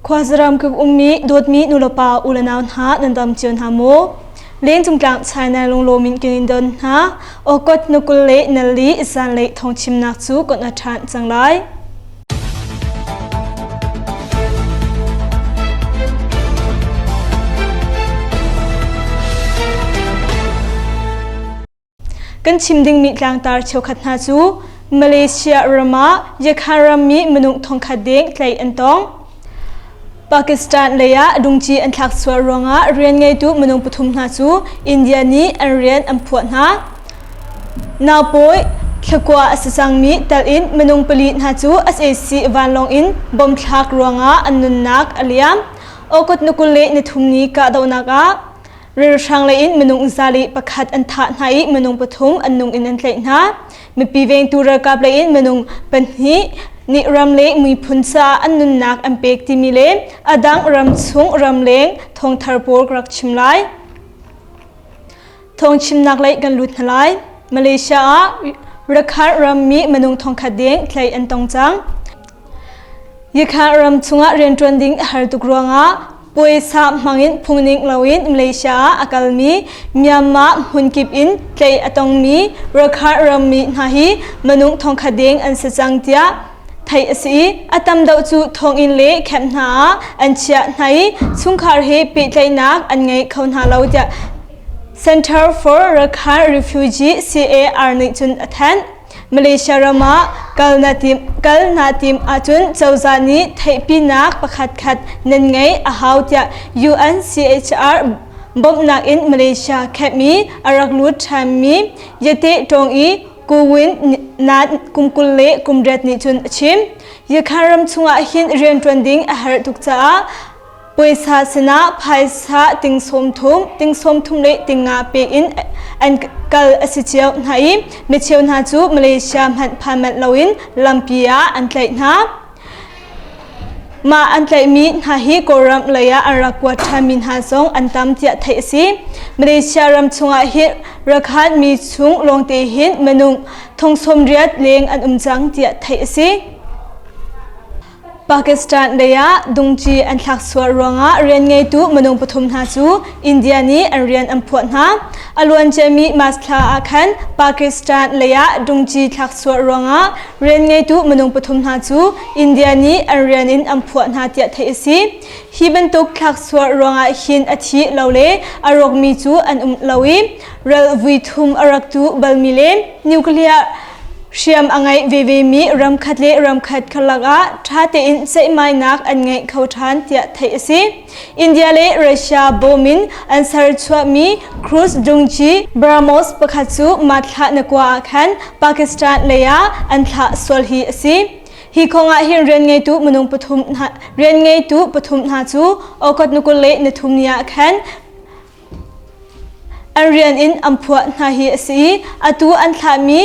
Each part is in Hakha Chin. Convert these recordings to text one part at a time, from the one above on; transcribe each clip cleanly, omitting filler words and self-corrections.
Khuazaram kip ummi dawtmi nulepa u le nau hna nan dam cio hna maw? Lengcung tlang China lunglawm in kan in don hna. Okot nukul le nali zanlei thawngchimnak cu kan a ṭhan cang lai. Kan chim dingmi tlangtar cheukhat hna cu Malaysia ram ah Yakhan rammi minung thongkhat deng tlaih an tong. Pakistan lei ah dungci an thlak sual ruangah rian ngeitu minung pathum hna cu India nih an rian an phuah hna. Naupawi thlakua a si cangmi tel in minung pali hna cu sac vanlawng in bomb thlak ruangah an nunnak a liam. August ni 23 ni kahdohnak ah Ralhrang lei in minung 101 an thah hna i minung pathum an nung in an tlaih hna. Mipi vengtu ralkap lei in minung pahnih nih ram le miphun caah an nunnak an pek timi le a dang ramchung ramleng thawngthar pawl ka rak chim lai. Thawngchimnak lei kan lut hna lai. Malaysia ah Rakhine rammi minung thongkhat deng tlaih an tong cang. Yikha ram chungah rianṭuan ding a har tuk ruangah puaisa hmangin phungning loin Malaysia ah a kalmi Myanmar hmunkip in tlaih a tongmi Rakhine rammi hna hi minung thongkhat deng an si cang tiah theih a si i a tam deuh cu thonginn le camp hna ah an chiah hna i chungkhar he pehtlaihnak an ngei kho hna lo tiah Center for Rakhine Refugee CAR nih cun a thanh. Malaysia ram ah kal na tim kal na tim ahcun cozah nih theihpinak pakhatkhat nan ngeih a hau tiah UNCHR bawmhnak in Malaysia camp i a rak lut ṭhanmi Yate Tawng i Kuwin Nat kum 28 nih cun a chim. Yakhan ram chungah hin rianṭuan ding a herh tuk caah Puaisa sinah phaisa ting sawm thum, ting sawm thum le ting nga pe in an kal a si cio hna i micheu hna cu Malaysia hmanh phan manh loin lampi ah an tlaih hna. Mah an tlaihmi hna hi Kawlram lei ah an rak kuat ṭhanmi hna zong an tam tiah theih a si. Malaysia ram chungah hin Rakhan mi chung lawngte hin minung thong 80 leng an um cang tiah theih a si. Pakistan lei ah dungci an thlak sual ruangah rian ngeitu minung pathum hna cu India nih an rian an phuah hna. A luanciami March thla ah khan Pakistan lei ah dungci thlak sual ruangah rian ngeitu minung pathum hna cu India nih an rian in an phuah hna tiah theih a si. Hi bantuk thlak sual ruangah hin a thi lo le a rawkmi cu an um lo i ral vui thum a rak tu balmi le nuclear Hriam a ngeih vevemi ramkhat le ramkhat karlak ah ṭha tein ceihmainak an ngeih kho ṭhan tiah theih a si. India le Russia bawm in an serchuahmi cruise dungci BrahMos pakhat cu mah thla na kua ah khan Pakistan lei ah an thlah sual hi a si. Hi kong ah hin rian ngeitu minung pathum hna rian ngeitu pathum hna cu August ni 23 ni ah khan An rian in an phuah hna hi a si i atu an thlahmi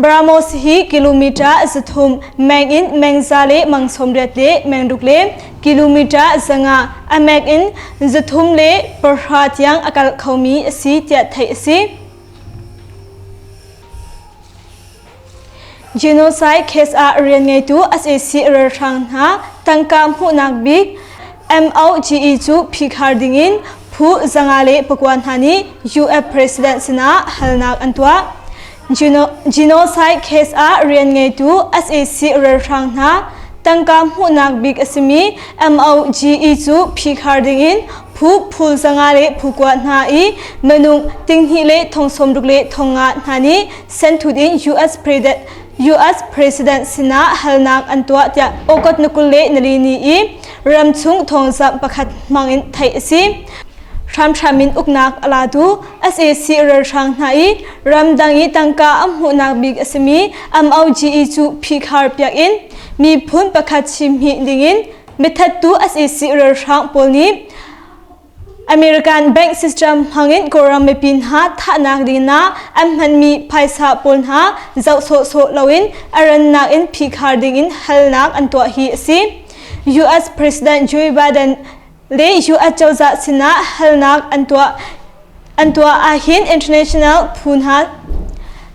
BrahMos hi kilometer 300 meng in meng za le mang 80 le meng ruk le kilometer 500 a mek in 310 tiang a kal khomi a si tiah theih a si. Genocide case ah rian ngeitu sac ralhrang hna tangka hmuhnak bik MOGE cu phihkhar dingin phu 509 hna nih US President sinah halnak an tuah. Genocide case ah rian ngeitu sac ralhrang hna tangka hmuhnak bik a simi MOGE cu phihkhar dingin phu phu zanga le phu kua hna i minung tinghnih le thong sawmruk le thong nga hna nih senthut in US President US President sinah halnak an tuah tiah August ni 24 ni i ramchung thawngzamh pakhat hmangin theih a si. Hramhram in uknak a latu sac ralhrang hna i ramdang i tangka a hmuhnak bik a simi MOGE cu phihkhar piak in miphun pakhat chimhmih dingin Mithattu sac ralhrang pawl nih American bank system hmangin Kawlram mipi hna thahnak dingah an hmanmi phaisa pawl hna zoh sawhsawh loin a rannak in phihkhar dingin halnak an tuah hi a si. US President Joe Biden le US cozah sinah halnak an tuah an tuah ahhin international phu hna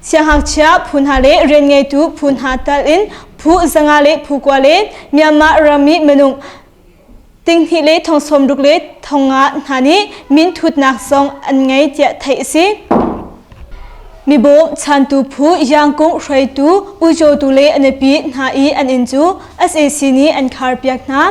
siangngakchia phu hna le rian ngeitu phu hna tal in Phu 500 le phu 9 le Myanmar rammi minung tinghnih le thong 60 le 500 hna nih minthutnak zong an ngei tiah theih a si. Mibawm chantu phu Yangkung hruaitu uicotu le a nupi hna i an inn cu sac nih an kharpiak hna.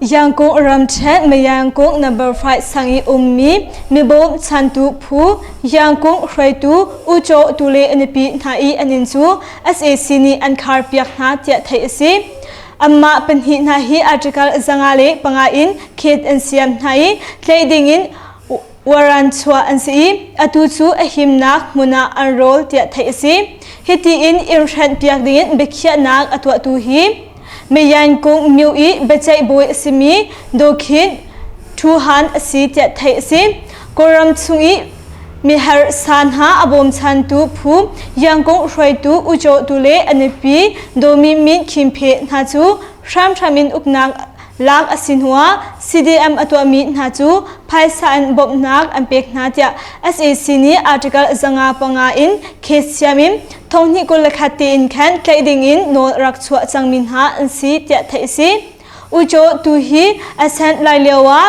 Yangkung ramṭhen Mayangkung number 5 sang i ummi mibawm chantu phu Yangkung hruaitu uico tu le a nupi hna i an inn cu sac nih an kharpiak hna tiah theih a si. Anmah pahnih hna hi article 505 in khet an siam hna i tlaih dingin waran chuah an si i atu cu a himnak hmun ah an rawl tiah theih a si. Hiti in inn hrenh piak dingin biakhiahnak a tuahtu hi Mayankung myo i biaceih bawi a simi Dawkhin Thu Han a si tiah theih a si. Kawlram chung i miharsa hna a bawmchantu phu Yangon hruaitu U Kyaw Tu le a nupi Daw Mi Min Khin Phe hna cu hramhram in uknak lak a si hnuah CDM a tuahmi hna cu phaisa in bawmhnak an pek hna tiah sac nih article 505 in case siam in thonghnih 21 tein khan tlaih ding in nawl rak chuah cangmi hna an si tiah theih a si. Uico tu hi a sent lai lio ah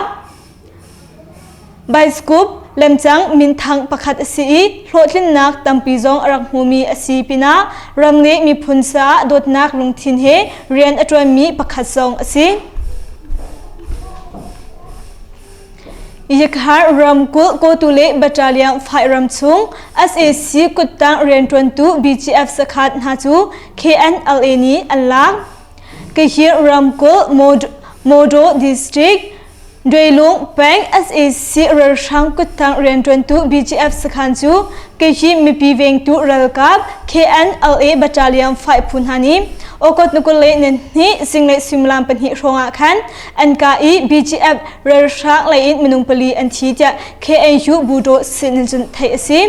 Bioscope lemcang minthang pakhat a si i hlawhtlinnak tampi zong a rak hmumi a si pinah ram le miphun caah dawtnak lungthin he rian a ṭuanmi pakhat zong a si. Yakhar ramkulh Kotu le Battalion 5 ram chung sac kuttang rianṭuantu BGF sakhan hna cu KNLA nih an lak. Kahir ramkulh Modo District Duilung peng sac ralhrang kuttang rianṭuantu BGF sakhan cu Kehi mipi vengtu ralkap KNLA Battalion 5 phu hna nih August ni 22 zinglei suimilam 2 hrawng ah khan an kah i BGF ralhrang lei in minung pali an thi tiah KNU Budaw sin in cun theih a si.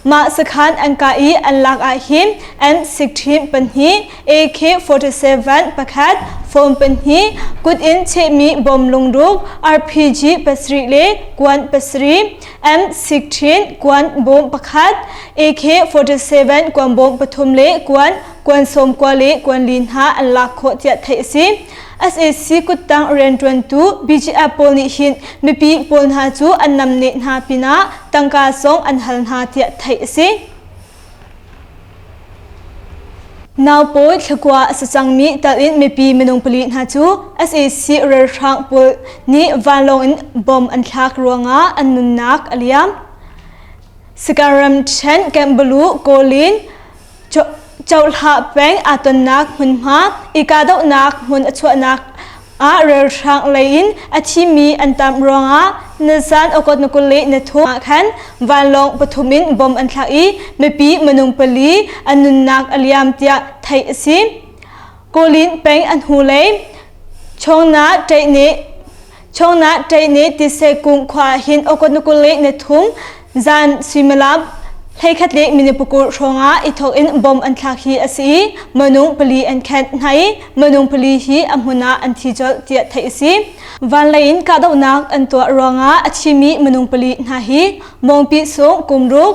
Mah sakhan an kah i an lak ah hin M16 pahnih AK-47 pakhat, phone pahnih, kut in chehmi bom lungruk, RPG pasarih le kuan pasarih, M16 kuan bom pakhat, AK-47 kuan bom pathum le kuan kuan 90 le kuan li hna an lak khawh tiah theih a si. Sac kuttang rianṭuantu BGF pawl nih hin mipi pawl hna cu an namneh hna pinah tangka zong an hal hna tiah theih a si. Naupawi thlakua a si cangmi tal in mipi minung pali hna cu sac ralhrang pawl nih vanlawng in bomb an thlak ruangah an nunnak a liam. Sagaing ramṭhen Kembalu Kawlin Cohlah peng aa tonnak hmunhma i kahdohnak hmun a chuahnak ah ralhrang lei in a thimi an tam ruangah nizan August ni 23 ah khan vanlawng pathum in bomb an thlak i mipi minung pali an nunnak a liam tiah theih a si. Kawlin peng an hnulei Chongna Ṭeihne Chongna Ṭeihne tise kung khua hin August ni 23 zan suimilam 11 le minute 20 hrawngah i thawk in bomb an thlak hi a si i minung pali an khenh hna i minung pali hi a hmun ah an thi colh tiah theih a si. Vanlei in kahdohnak an tuah ruangah a thimi minung pali hna hi Mawngpi sung kum ruk,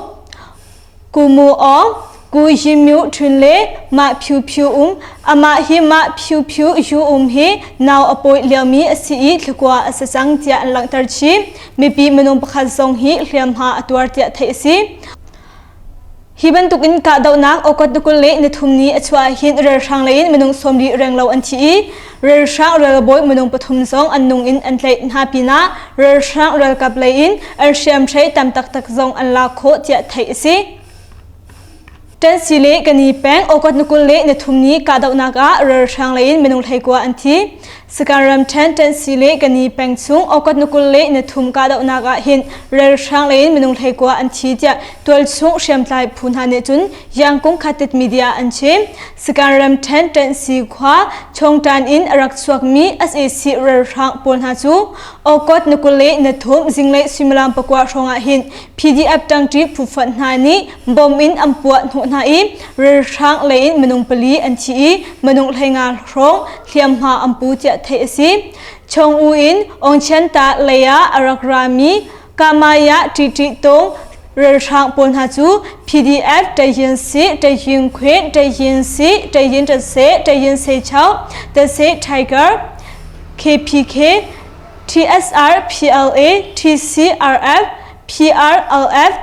Ku Mu Aung, Ku Yi Myu Htun le Mah Phyu Phyu Um. Amah hi Mah Phyu Phyu Yu Um hi nau a pawi liomi a si i thlakua a si cang tiah an langhter chih. Mipi minung pakhat zong hi hliamhma a tuar tiah theih a si. Hi bantukin kahdohnak August 23 ni a chuah ahhin ralhrang lei in minung 40 renglo an thi i ralhrang ralbawi minung pathum zong an nung in an tlaih hna pinah ralhrang ralkap lei in an hriamhrei tam taktak zong an lak khawh tiah theih a si. Ṭansi le Kani peng August 23 ni kahdohnak ah ralhrang lei in minung 19 an thi. Sagaing ramṭhen Ṭansi le Kani peng chung August 23 kahdohnak ah hin ralhrang lei in minung 19 an thi tiah tualchung hriamtlai phu hna nih cun Yangkung Khatit media an chim. Sagaing ramṭhen Ṭansi khua Chongṭan in a rak chuakmi sac ralhrang pawl hna cu August 23 zinglei suimilam 9 hrawng ah hin PDF ṭangṭi phu fonh hna nih bom in an puah hnawh hna i ralhrang lei in minung pali an thi i minung 15 hrawng hliamhma an pu tiah theih a si. Chong-u in Ongchianta lei ah a rak rami Kamaya Ṭiṭi Tung. Ralhrang pawl hna cu PDF Tayin Si, Tayin Khwin, Tayin Si, Tayin Tase, Tayin Sechau, Tase Tiger, KPK, TSR, PLA, TCRF, PRLF,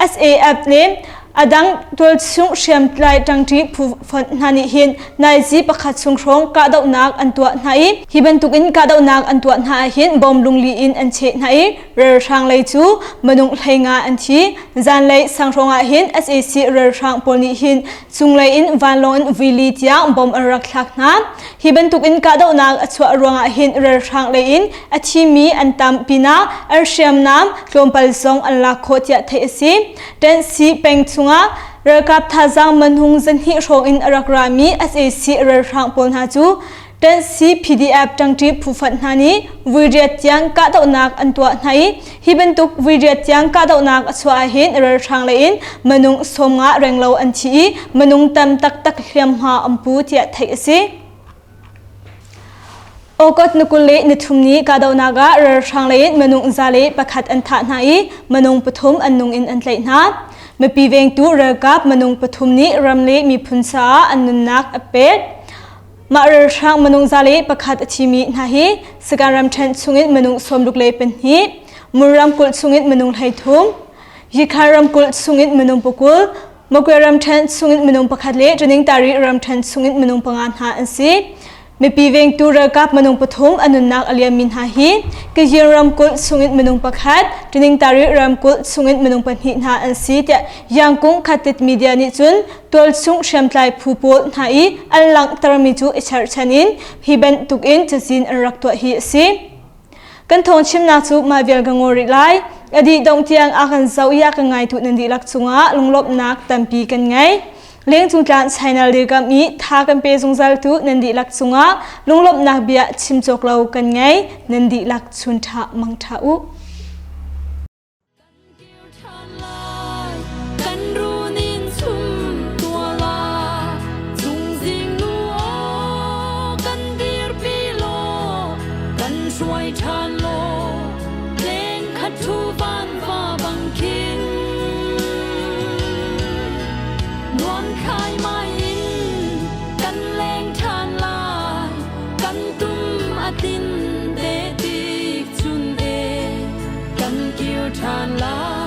SAF le a dang tualchung hriamtlai ṭangṭi phu fonh hna nih hin naizi pakhat chung hrawng kahdohnak an tuah hna i hi bantukin kahdohnak an tuah hna ahhin bom lungli in an cheh hna i ralhrang lei cu minung 15 an thi. Zanlei sang hrawng ah hin sac ralhrang pawl nih hin cunglei in vanlawng in vuili tiang bom an rak thlak hna. Hi bantukin kahdohnak a chuah ruangah hin ralhrang lei in a thimi an tam pinah an hriamnam tlawmpal zong an lak khawh tiah theih a si. Tensi peng chungah ralkap thazaang manhung zahnih hrawng in a rak rami sac ralhrang pawl hna cu Tensi PDF ṭangṭi phufat hna nih vuiriat tiang kahdohnak an tuah hna i hi bantuk vuiriat tiang kahdohnak a chuah ahhin ralhrang lei in minung 50 renglo an thi i minung tam taktak hliamhma an pu tiah theih a si. August ni 23 ni kahdohnak ah ralhrang lei in minung 101 an thah hna i minung pathum an nung in an tlaih hna. Mipi vengtu ralkap minung pathum nih ram le miphun caah an nunnak a pek. Mah ralhrang minung 101 a thimi hna hi Sagaing ramṭhen chungin minung 62, Mur ramkulh chungin minung 13, Yikhan ramkulh chungin minung 20, Magwe ramṭhen chungin minung pakhat le Taningtari ramṭhen chungin minung panga hna an si. Mipi vengtu ralkap minung pathum a nunnak a liammi hna hi Kayin ramkulh chungin minung pakhat, Taningtari ramkulh chungin minung pahnih hna an si tiah Yangkung Khatit Media nih cun tualchung hriamtlai phu pawl hna i an langhtermi cu i cherhchan in hi bantukin cazin an rak tuah hi a si. Kan thawng chimnak cu mah vial ka ngol rih lai. A dih dongh tiang a kan zoh i a kan ngaitu nan dihlak cungah lunglawmhnak tampi kan ngei. Lengcung tlang channel dirkamh i tha kan pe zungzal tu nan dihlak cungah lunglawmhnak bia chim cawk lo kan ngei. Nan dihlak chun ṭha mang ṭha u. Kan ṭhan lai.